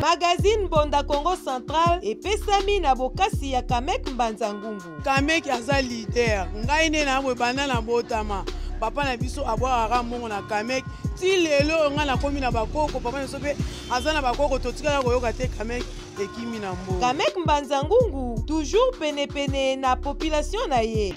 Magazine Mbonda Kongo Central epesami na bokasi ya Kamek Mbanza Ngungu. Kamek aza leader. Ngai nde na boye banda na botama. Papa na biso abwakaka mbongo na Kamek. Ti lelo ngai nakomi na bakoko, papa na biso mpe aza na bakoko, totikala koyoka te Kamek ekimi na mbongo. Kamek Mbanza Ngungu toujours penepene na population na ye.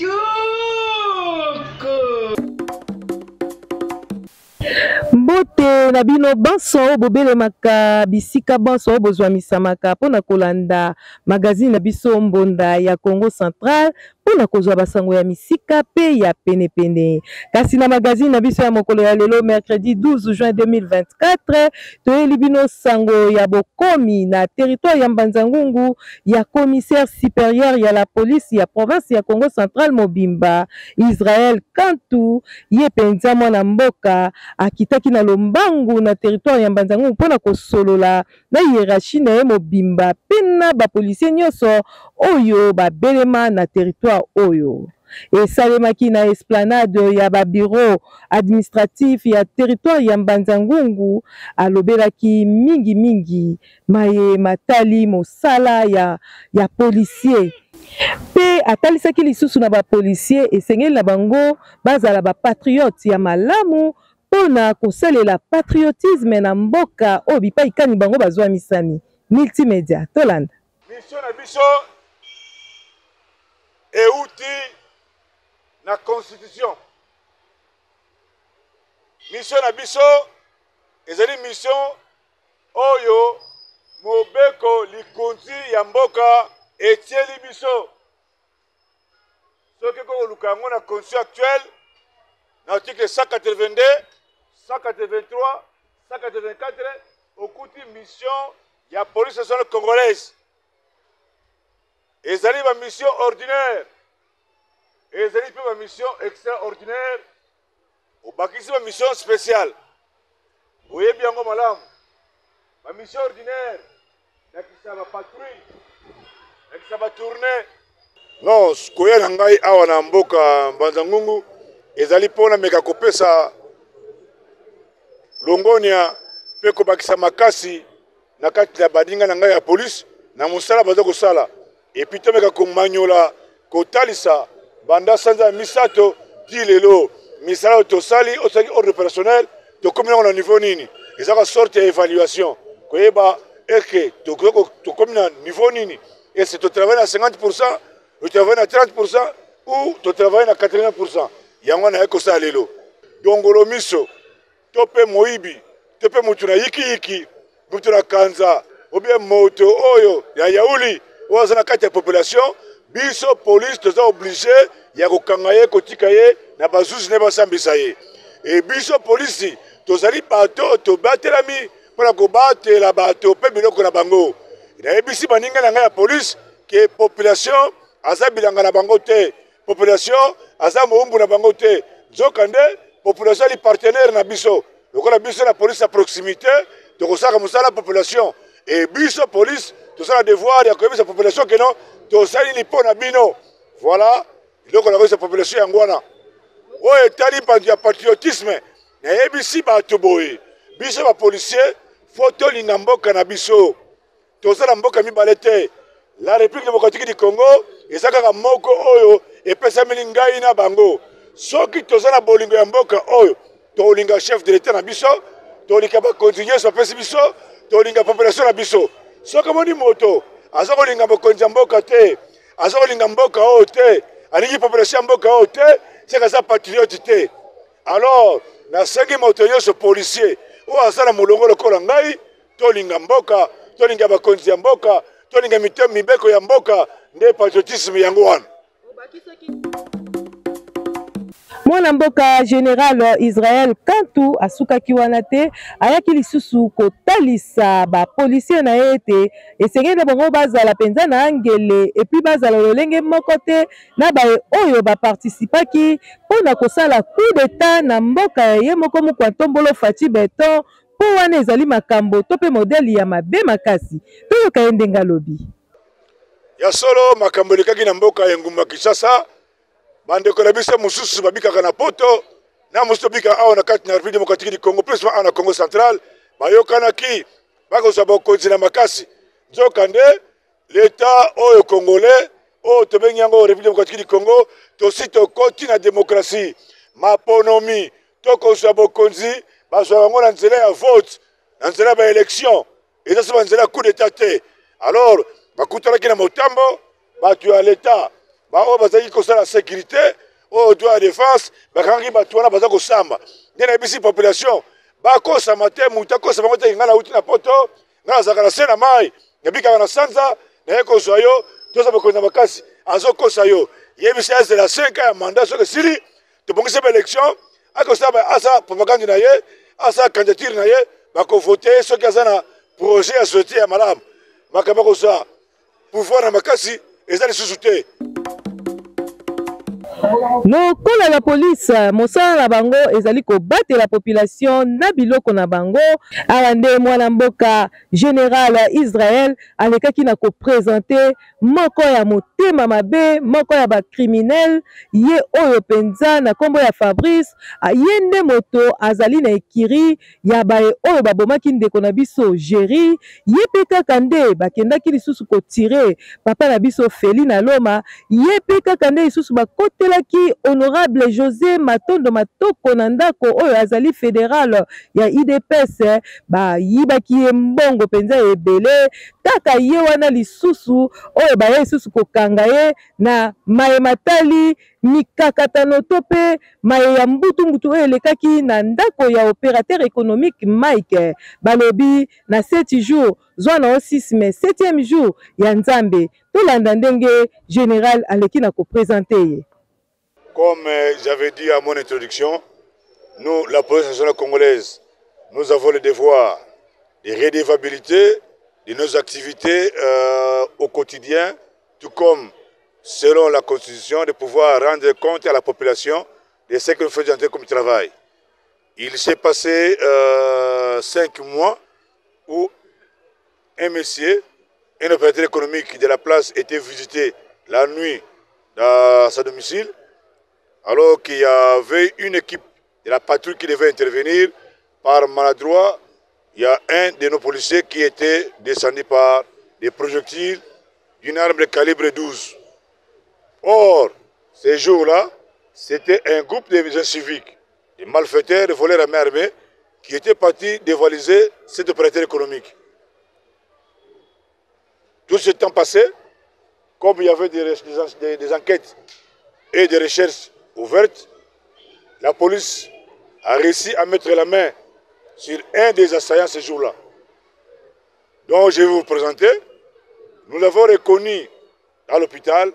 Mbote na bino banso oyo bobelemaka bisika banso oyo bozwamisamaka mpo na kolanda magazine na biso Mbonda ya Kongo Central mpo na kozwa basango ya misika mpe ya penepene. Kasi na magazine na biso ya mokolo ya lelo mercredi 12 juin 2024, toyeli bino sango ya bokomi na territoire ya Mbanza-Ngungu ya commissaire superieur ya la police ya province ya Kongo Central mobimba Israël Kantu. Ye mpenza mwana mboka akitaki na lombangu na territoire ya Mbanza-Ngungu mpo na kosolola na hierarchie na ye mobimba mpe na ba policiers nyonso oyo babelema na territoire oyo. Esalemaki na esplanade ya ba bureaux administratifs ya territoire ya Mbanza-Ngungu. Alobelaki mingi mingi maye matali mosala ya, ya policier mpe atalisaki lisusu na ba policiers esengeli na bango bazala ba patriotes ya malamu mpo na kosalela patriotisme na mboka oyo bipai kani bango bazwamisami. Multimedia, tolanda. Mission na biso euti na constitution. Mission na biso ezali mission oyo mobeko likonzi ya mboka etieli biso. Soki okoluka yango na constitution actuelle na article 182, 183, 184 okuti mission ya police nationale congolaise ezali ba mission ordinaire, ezali mpe ba mission extraordinaire, obakisi ba mission spéciale. Oyebi yango malamu. Ba mission ordinaire nakisa ba patrouille, nakisa ba tournée. Non, koya na ngai awa na mboka Mbanza Ngungu ezali mpo nameka kopesa longonia mpe kobakisa makasi na kati ya baninga na ngai ya polise na mosala baza kosala, epuis tomeka komanyola kotalisa banda sanza ya misato ti lelo misala oyo tosali, oyo tosalaki ordre opérationnel, tokomi nango na niveau nini. Ezaka sorte ya évaluation koyeba eke tokomi na niveau nini, ese totravaille na 50%, totravaille na 30% ou totravaille na 80%. Yango wana naye kosala lelo. Dongolo miso to mpe moyibi to mpe moto na yikiyiki, moto na kanza obie moto oyo ya yauli oyo aza na kati ya population, biso police toza oblige ya kokanga ye, kotika ye na bazuzi nde basambisa ye. E biso polisi tozali bato tobatelami mpo na kobatela bato mpe biloko na bango. Nayebisi baninga na ngai ya polise ke population aza bilanga na bango te, population aza mowumbu na bango te, nzokande population ali partenaire na biso. Lokola biso na police ya proximité tokosalaka mosala population, e biso police tosala devoir ya koyebisa population keno tosali nini mpo na bino. Voilà eloko na koyebisa population yango wana. Oyo etali mpanzi ya patriotisme, nayebisi bato boye, biso ba policier fo tolinga mboka na biso. Toza na mboka mibale te, la République démocratique du Congo eza kaka moko oyo epesameli ngai na bango. Soki toza na bolingo ya mboka oyo, tolinga chef de l'État na biso, tolinga bakonzi nyonso bapesi biso, tolinga population na biso. Soki omoni moto aza kolinga mokonzi ya mboka te, aza kolinga mboka oyo te, alingi population ya mboka oyo te, seke aza patriote te. Alors nasengi moto nyonso policier oyo aza na molongo lokola ngai, tolinga mboka, tolinga bakonzi ya mboka, tolinga mibeko ya mboka, nde patriotisme yango wana. Mwana mboka General Israël Kantu asukaki wana te, ayaki lisusu kotalisa ba policiers na ye ete esengeli na bango bazala mpenza na angele epuis bazala lolenge moko te na baye oyo baparticipaki mpo na kosala coup d'etat na mboka ya ye moko Mukwa Ntombolo Fatshi Beton, mpo wana ezali makambo to mpe modele ya mabe makasi. Toyoka ye ndenge alobi. Ya solo, makambo elekaki na mboka ya engumba Kinshasa, bandeko na biso mosusu babikaka na poto na mosusu tobika awa na kati na République démocratique du Congo, plus awa na Congo central, bayokanaki. Bakozwa bokonzi na makasi. Nzokande l'État oyo congolais oyo tobengi yango République démocratique du Congo, tosi tokoti na démocratie, maponomi, tokozwa bokonzi, bazwa yango na nzela ya vote, na nzela ya baélection, eza so banzela ya coup d'état te. Alors bakutanaki na motambo bato ya l'État baoyo bazalaki kosala sécurité, oyo droit ya défense, bakangaki bato wana baza kosamba. Nde nayebisi population bakosama te, moto akosa bango te. Ngai nauti na poto, ngai nazalaka na se na mai, nabikaka na sanza, naye kozwa yo, toza bokonzi na makasi. Azokosa yo, yebisa azela 5 ya mandat, soki esili tobongisi baélection, akosala asala propagande na ye, asala candidature na ye, bakovote soki aza na projet ya société ya malamu. Makambo akozwa pouvoir na makasi eza lisusu te. Lokola la police, mosala na bango ezali kobatela population na biloko na bango. Awa nde mwana mboka général Israël alekaki na kopresente moko ya motema mabe, moko ya bacriminel, ye oyo mpenza na nkombo ya Fabrice. Ye nde moto azali na ekiri ya baye oyo babomaki ndeko na biso Jerry. Ye mpe kaka nde bakendaki lisusu kotire papa na biso Feli na Loma. Ye mpe kaka nde lisusu bakotelaki honorable José Matondo Matoko na ndako oyo azali fédéral ya UDPS, bayibaki ye mbongo mpenza ebele. Kaka ye wana lisusu oyo baye lisusu kokanga ye na maye matali mikakatano to mpe maye ya mbutu-mbutu oyo elekaki na ndako ya opérateur économique Mike. Balobi na 7 jours zwa na 6, mais 7e jour ya Nzambe. Tolanda ndenge général aleki na kopresente ye. Comme j'avais dit à mon introduction, nous, la police nationale congolaise, nous avons le devoir de redevabilité de nos activités au quotidien, tout comme, selon la Constitution, de pouvoir rendre compte à la population de ce que nous faisons comme travail. Il s'est passé 5 mois où un monsieur, un opérateur économique de la place, était visité la nuit dans sa domicile, alors qu'il y avait une équipe de la patrouille qui devait intervenir. Par maladroit, il y a un de nos policiers qui était descendu par des projectiles d'une arme de calibre 12. Or, ces jours-là, c'était un groupe de civiques, des malfaiteurs, des voleurs à main armée, qui étaient partis dévaliser cet opérateur économique. Tout ce temps passé, comme il y avait des enquêtes et des recherches ouvertes, la police a réussi à mettre la main sur un des assaillants ce jour-là. Donc je vais vous présenter. Nous l'avons reconnu à l'hôpital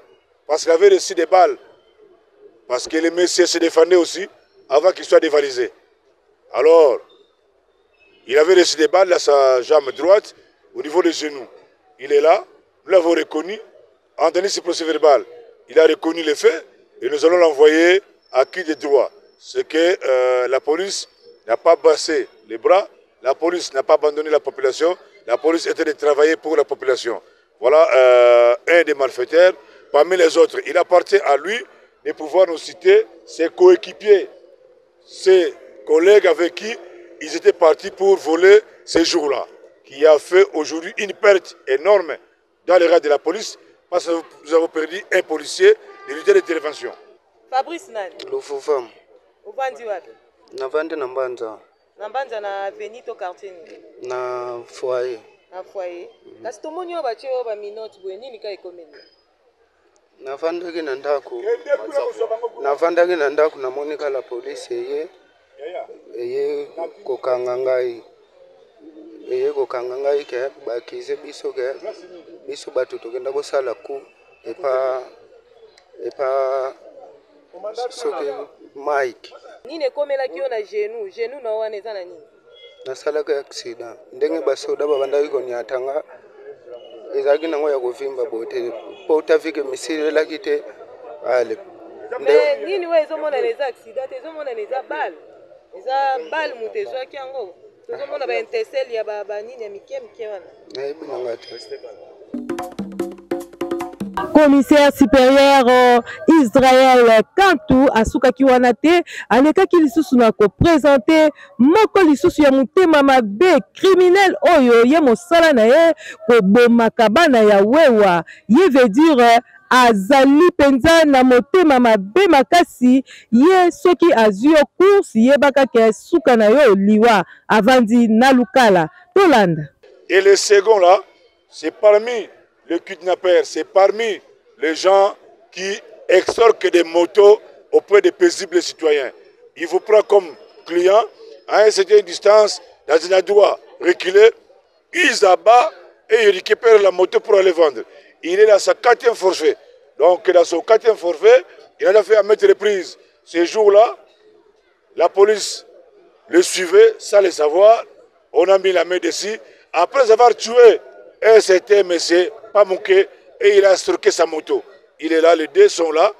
parce qu'il avait reçu des balles. Parce que les messieurs se défendaient aussi avant qu'il soit dévalisé. Alors, il avait reçu des balles à sa jambe droite, au niveau des genoux. Il est là, nous l'avons reconnu. En donnant ce procès verbal, il a reconnu les faits et nous allons l'envoyer à qui de droit. Ce que la police n'a pas baissé les bras, la police n'a pas abandonné la population, la police était de travailler pour la population. Voilà un des malfaiteurs parmi les autres. Il appartient à lui de pouvoir nous citer ses coéquipiers, ses collègues avec qui ils étaient partis pour voler ces jours-là, qui a fait aujourd'hui une perte énorme dans les rangs de la police, parce que nous avons perdu un policier de l'unité d'intervention. Fabrice nani? Lufufam. Ovandi wapi? Navandi na Mbanza. Na Mbanza na avenue to quartier nini? Na foyer. Na foyer. Kasi tomoni oyo batie oyo ba minote boye, nini ka ekomeli? Navandaki na ndako. Navandaki na ndako, namoni kala police eye kokanga ngai. Eye kokanga ngai ke bakize biso ke biso bato tokenda kosala ku epa soki Mike. Nini ekomelaki yo na genou? Genou na wana eza na nini? Nasalaki accident. Ndenge basoda babandaki koniata nga, ezalaki nango ya kovimba boye te. Po tafike misilelaki te. Ale. Mais nini oyo ezomonana eza accident te, ezomonana eza balle. Eza balle moto ezwaki yango. Tozomona ba intesel ya ba nini ya mike mike wana. Nayebi nanga te. Commissaire supérieur euh, Israël Kantu asukaki wana te, alekaki lisusu na kopresente moko lisusu ya motema mabe criminel oyo ye mosala na ye kobomaka bana ya wewa ye veut dire azali mpenza na motema mabe makasi ye soki azwi yo course yebaka ke suka na yo liwa avandi na lukala tolanda. Et le second là, c'est parmi les kidnappeurs, c'est parmi les gens qui extorquent des motos auprès des paisibles citoyens. Il vous prend comme client à une certaine distance, dans un endroit reculé, ils abattent et il récupère la moto pour aller vendre. Il est dans sa quatrième forfait. Donc, dans son quatrième forfait, il a fait à mettre reprise. Ces jours-là, la police le suivait sans le savoir. On a mis la main dessus. Après avoir tué un certain monsieur Pamouké, et il a estorqué sa moto. Il est là, les deux sont là.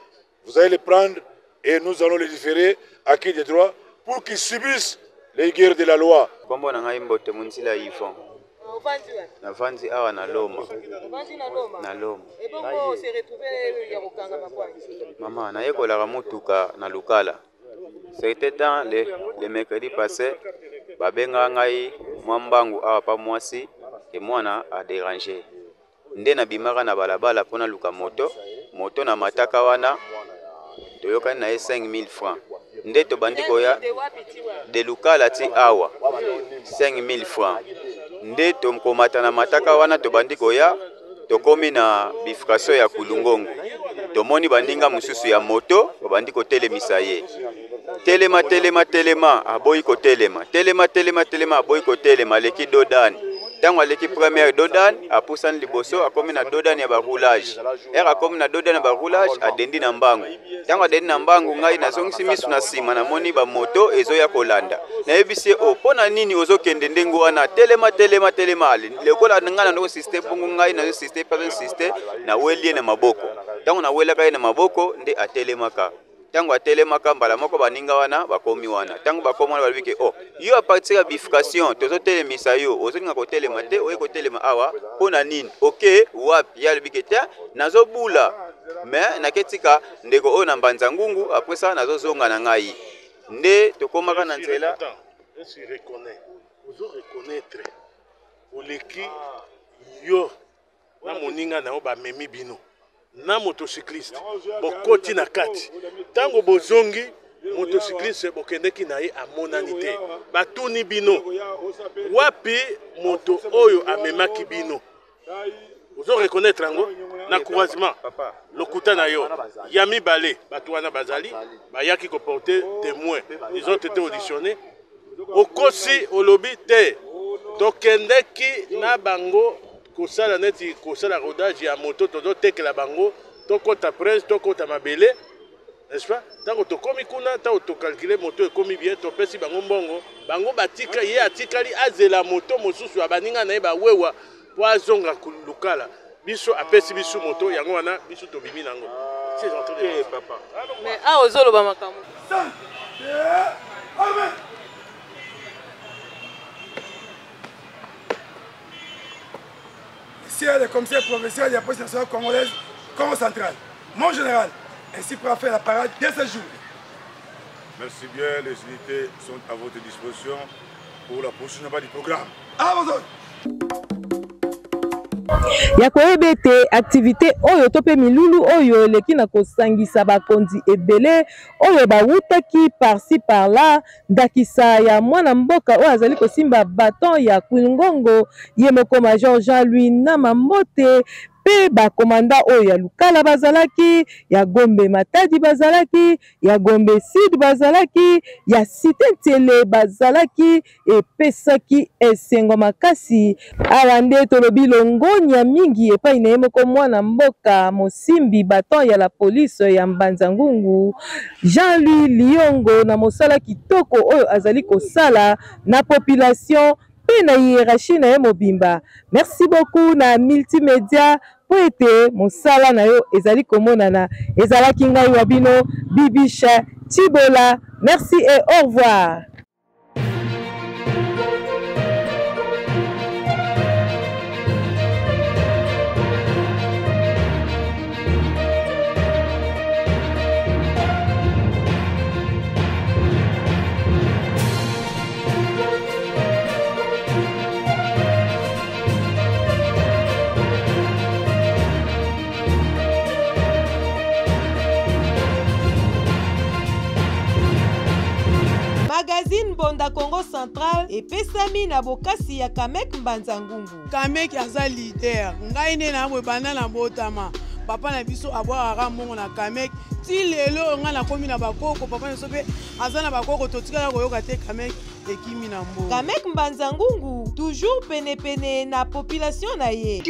Vous allez les prendre et nous allons les différer à qui de droit pour qu'ils subissent les guerres de la loi. Kombo na ngai Mbote Munzila Yvon. Navandi awa na Loma. Na Loma. Mama, nayekolaka motuka na Lukala. C'était dans le, le mercredi passé, babengaka ngai mwa mbangu awa pa mwasi ke mwana a déranger. Nde nabimaka na balabala mpo naluka moto, moto na mataka wana toyokani na ye 5000 francs. Nde tobandi koya de Lukala ti awa 5000 francs. Nde tokomata na mataka wana tobandi koya tokomi na bifraso ya Kulungongo, tomoni baninga mosusu ya moto babandi kotelemisa ye telema telema telema, aboyi kotelema, telema telema telema, aboyi kotelema, aleki dodani. Ntango aleki première dodani, apusani liboso, akomi na dodani ya baroulage. Ere akomi na dodani ya baroulage, adendi na mbangu. Ntango adendi na mbangu, ngai nazongisi misu na nsima, namoni bamoto ezoya kolanda. Nayebisi ye, o mpo na nini ozokende ndenge wana? Telema telema telema. Lokola ngai nando insiste bongo, ngai nazo insiste mpe insiste, naweli ye na maboko. Ntango nawelaka ye na maboko nde atelemaka. Ntango atelemaka mbala moko baninga wana bakomi wana. Ntango bakomi wana balobi ke oh, yo a partir ya bifurcation tozotelemisa yo, ozolinga kotelema te, oye kotelema awa mpo na nini? Oke wapi? Ye alobi ke te, nazobula me naketika ndeko oyo na mbanza ngungu, après ça nazozonga na ngai. Nde tokomaka na nzela. Ozo reconnaître oleki yo na moninga na yo bamemi bino na motocycliste, bokoti na kati. Ntango bozongi, motocycliste bokendeki na ye amonani te. Batuni bino wapi moto oyo amemaki bino? Ozo reconnaître yango na croisement lokuta na yo ya mibale. Bato wana bazali bayaki koporter témoin, ils ont été auditionnés. Okosi, olobi te tokendeki na bango kosala neti kosala rodage ya moto, tozotekela bango, tokɔta presse, tokɔta mabele, n'est-ce pas? Ntango tokomi kuna, ntango tocalculer moto ekomi bien, topesi bango mbongo, bango batika ye, atikali azela moto mosusu ya baninga na ye bawewa mpo azonga Lukala. Biso apesi biso moto yango wana, biso tobimi nango. Papa, mais awa ozoloba makambo. Monsieur le commissaire provincial de la police nationale congolaise, Congo central, mon général, ainsi pour faire la parade dès ce jour. Merci bien, les unités sont à votre disposition pour la poursuite du programme. À vos ordres. Ya koyeba ete activité oyo to mpe milulu oyo eleki na kosangisa bakonzi ebele oyo bawutaki par-ci par-là, ndakisa ya mwana mboka oyo azali kosimba baton ya Kwilngongo, ye moko Major Jean-Louis Nama Mbote, mpe bakomanda oyo ya Lukala bazalaki, ya Gombe Matadi bazalaki, ya Gombe Sud bazalaki, ya Cité Ntiele bazalaki. Epesaki esengo makasi. Awa nde tolobi longonya mingi epai na ye moko mwana mboka mosimbi baton ya la police ya Mbanza Ngungu Jean-Louis Liongo na mosala kitoko oyo azali kosala na population mpe na hiérarchie na ye mobimba. Merci beaucoup na multimedia mpo ete mosala na yo ezali komonana. Ezalaki ngai wa bino Bibiche Tshibola. Merci et au revoir. Mbonda Congo Central epesami na bokasi ya Kamek Mbanza Ngungu. Kamek aza leader. Ngai nde na boye banda na botama. Papa na biso abwakaka mbongo na Kamek ti lelo ngai nakomi na bakoko, papa na biso mpe aza na bakoko, totikala koyoka te Kamek ekimi na mbongo. Kamek Mbanza Ngungu toujours penepene na population na ye.